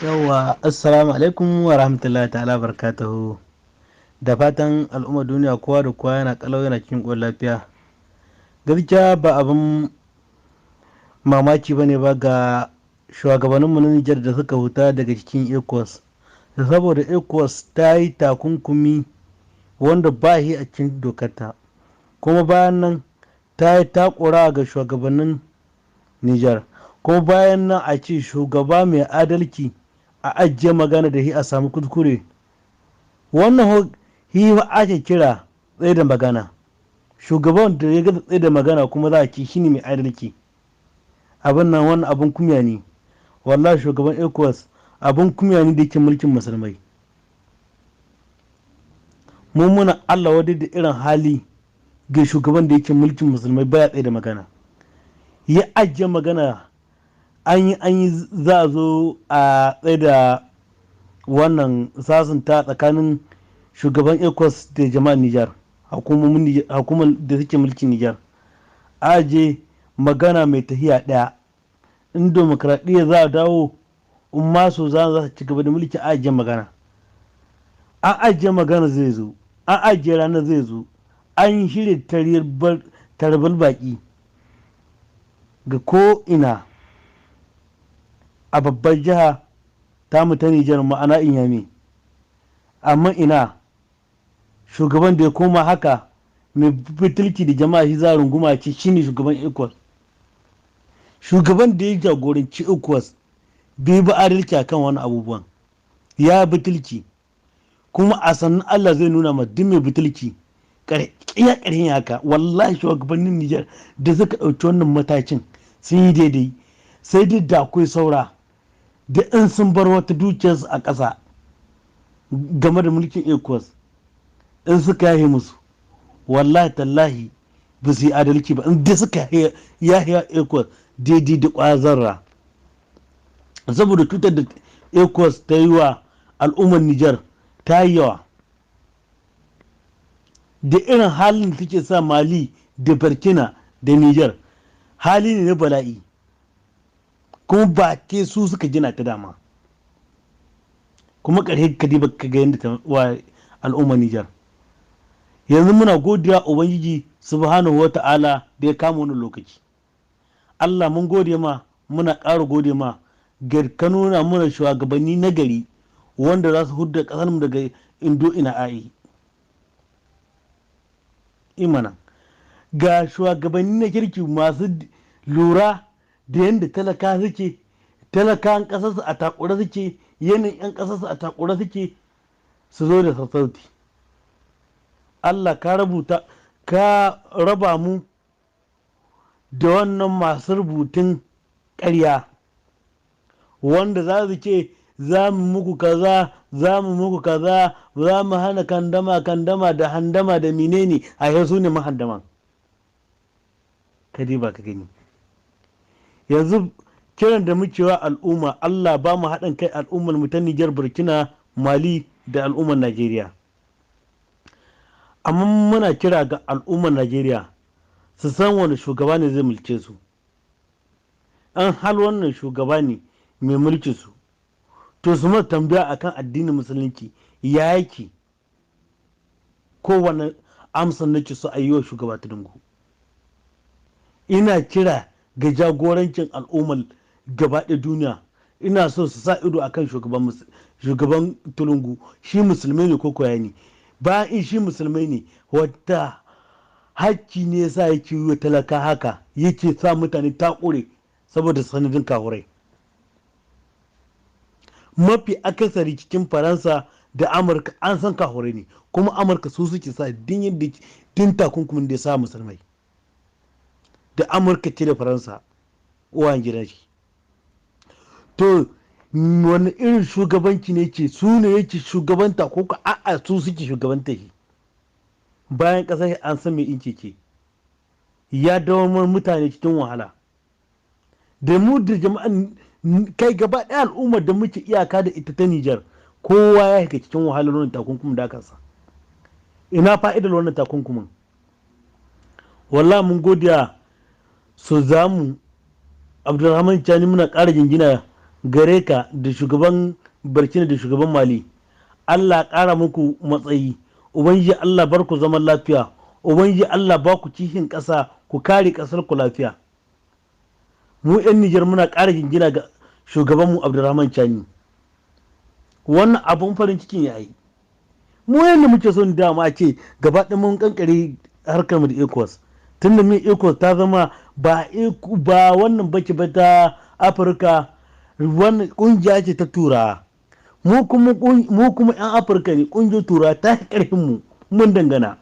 Yawwa, assalamu alaikum wa rahmatullahi ta'ala barakatuhu. Da fatan al'ummar duniya kowa da kowa yana kalau, yana cikin ƙoshin lafiya. Gaskiya ba abin mamaki bane ba ga shugabanninmu na Nijar da suka huta daga cikin ECOWAS. Saboda ECOWAS ta yi takunkumi wanda ba shi a cikin dokarta. Kuma bayan nan ta yi takura ga shugabannin Nijar. Kuma bayan nan a ce shugaba mai adalci a ajiye magana da shi a samu kuskure. Wannan shi ake kira tsaye da magana. Shugaban da ya gaza tsaye da magana kuma za a ce shi ne mai adalci. Abin nan, wannan abin kunya ne. Wallahi shugaban ECOWAS abin kunya ne da yake mulkin musulmai. Mu muna Allah wadai da irin hali ga shugaban da yake mulkin musulmai baya tsaye da magana. Ya ajiye magana, an yi za a zo a tsaye da wannan sasanta tsakanin shugaban ECOWAS da jama'ar Nijar, hukumar da suke mulkin Nijar. Aje magana mai tahiya ɗaya. In demokradiyya za a dawo, in maso za su ci gaba da mulki, ajiye magana. An ajiye magana zai zo, an ajiye ranar zai zo, an shirya tarbar baƙi ga ko ina a babbar jiha tamu ta Nijar, ma'ana Inyame. Amma ina shugaban da ya koma haka mai butulci da jama'a shi za a runguma ce shine shugaban ECOWAS. Shugaban da ya jagoranci ECOWAS bai bi adalci akan wani abubuwan. Ya butulci, kuma a sannan Allah zai nuna ma duk mai butulci iya ƙarhin haka. Wallahi shugabannin Nijar da suka ɗauki wannan matakin sun yi daidai, sai dai da akwai saura da in sun bar wata dukiyarsu a ƙasa game da mulkin ECOWAS, in suka yahe musu, wallahi tallahi ba su yi adalci ba. In dai suka yahe ECOWAS daidai da ƙwayar zarra, saboda cutar da ECOWAS ta yi wa al'ummar Nijar ta yi yawa, da irin halin da take sa Mali da Burkina da Nijar, hali ne na bala'i, kuma ba ke su suka gina ta dama. Kuma ƙarshe ka diba ka ga yadda ta wa al'ummar Nijar. Yanzu muna godiya Ubangiji subhanahu wa ta'ala da ya kama wani lokaci. Allah mun gode ma, muna ƙara gode ma ga ka nuna muna shugabanni na gari wanda za su hudda ƙasar mu daga indo ina ai imana. Ga shugabanni na kirki masu lura da yadda talaka suke, talakan ƙasarsu a takure suke, yanayin 'yan ƙasarsu a takure suke, su zo da sassauci. Allah ka rubuta ka raba mu da wannan masu rubutun ƙarya wanda za su ce za mu muku kaza, za mu muku kaza, za mu hana kandama kandama da handama da menene, a yau su ne mahandaman. Ka ba ka gani yanzu kiran da muke wa al'umma, Allah ba mu haɗin kai al'ummar mu ta Nijar, Burkina, Mali da al'ummar Najeriya. Amma muna kira ga al'ummar Najeriya su san wani shugaba ne zai mulke su. An hal wannan shugaba ne mai mulki su, to su ma tambaya akan addinin musulunci ya yake. Kowane amsan nake so a yi wa shugaba Tinubu. Ina kira ga jagorancin al'ummar gaba ɗaya duniya, ina so su sa ido akan shugaban Tulungu, shi musulmai ne ko koya ne? Bayan in shi musulmai ne, wata hakki ne yasa yake yi wa talaka haka, yake sa mutane takure saboda sanadin kahurai mafi akasari cikin Faransa da Amurka? An san kahurai ne, kuma Amurka su suke sa din yadda din takunkumin da ya sa musulmai da Amurka ce da Faransa uwan gidan shi. To wani irin shugabanci ne ce su ne yake shugabanta, ko ka a'a su suke shugabanta shi? Bayan ƙasar an san mai inci ce ya dawo mutane cikin wahala, da mu da jama'an kai gaba ɗaya al'ummar da muke iyaka da ita ta Nijar, kowa ya shiga cikin wahalar wannan takunkumin da aka sa. Ina fa'idar wannan takunkumin? Wallahi mun godiya su zamu Abdulrahman Chani, muna ƙara jingina Gare ka da shugaban Burkina da shugaban Mali, Allah ƙara muku matsayi. Ubangiji Allah bar ku zaman lafiya. Ubangiji Allah ba ku kishin ƙasa, ku kare ƙasar ku lafiya. Mu 'yan Nijar muna ƙara jingina ga shugabanmu Abdurrahman Chani. Wannan abun farin cikin ya yi mu yadda muke son dama a ce gaba ɗaya mun kankare harkar mu da ECOWAS, tunda min ECOWAS ta zama ba wannan bace ba ta Afirka, wannan kungiya ce ta Turawa. Mu kuma 'yan Afirka ne, kungiyar Turawa ta karfin mu, mun dangana.